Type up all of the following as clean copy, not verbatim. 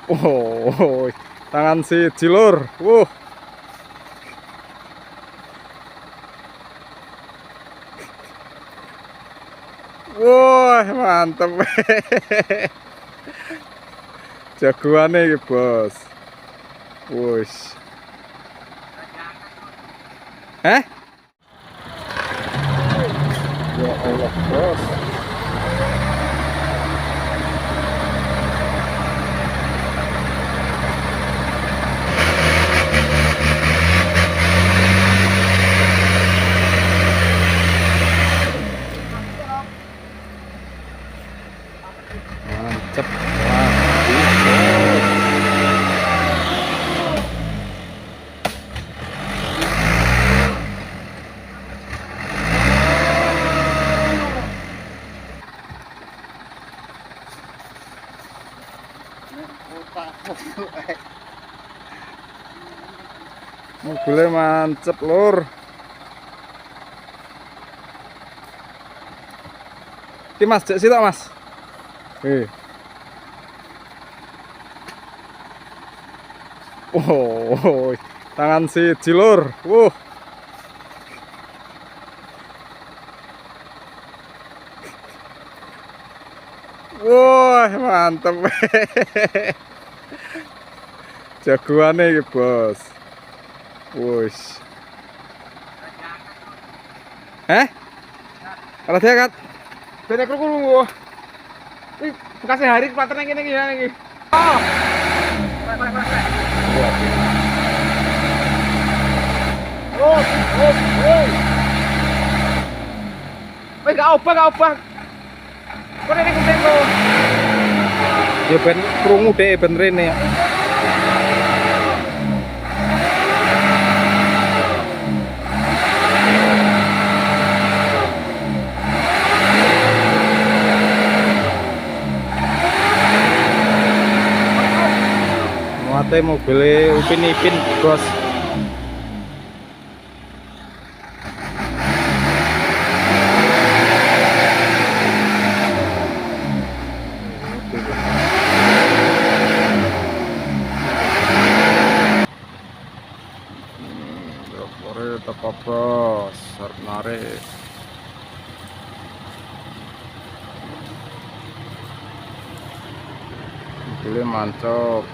Oh, tangan siji lur. Wuh. Wah, mantep. Jagoane iki, Bos. Wus. Heh? Ya Allah, Bos. Mantep lagi, Bos. Mobilnya mancep lur. Ki Mas, jek sitok Mas. Eh. Oh, tangan siji lur. Wuh. Wah, mantep. Jagoane iki, Bos. Wus. Eh? Ora diangkat. Ben krungu. Iki bekas hari paten kene iki ya iki. Oh. Oh, oh, oh. Wis gak obah, gak obah. Kok rene kuping kok. Ya ben krungu dhek ben rene ya. Muate mobile Upin Ipin, Bos. Dropore teko bos, arep narik. Mobilnya mancok.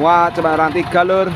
Wah, coba orang tiga lur.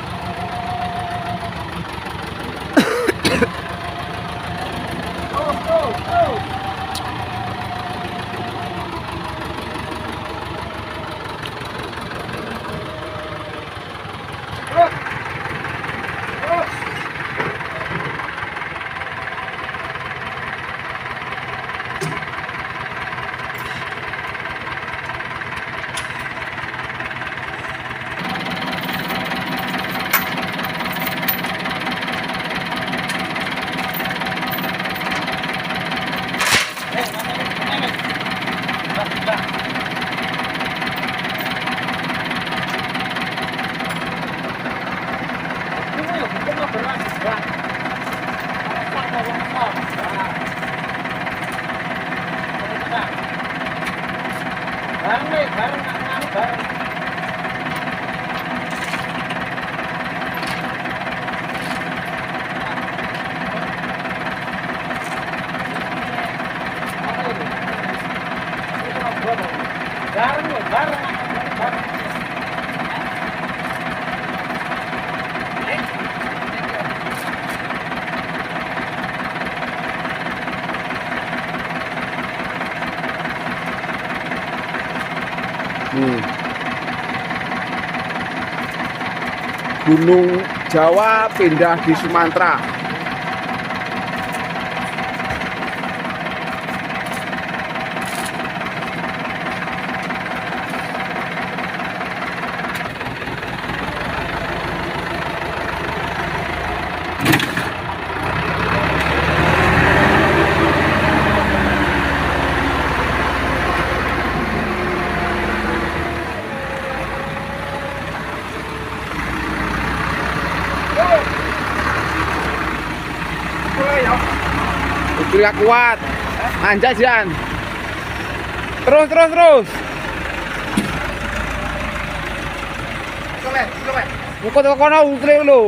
Gunung Jawa pindah di Sumatera. Itu gak kuat. Anjak Jan. Terus terus terus. Muka teko kono ukle lho.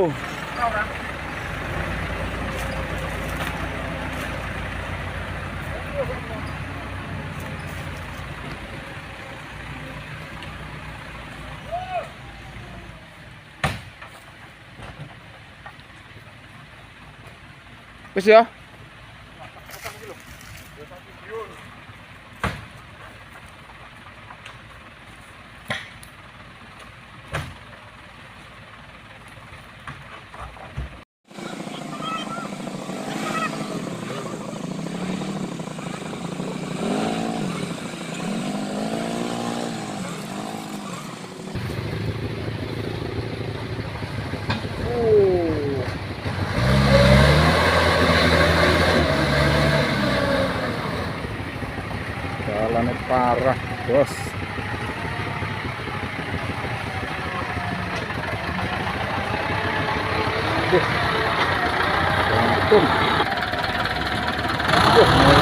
Wis ya. Jalannya parah, bos. Duh. Untung. Duh.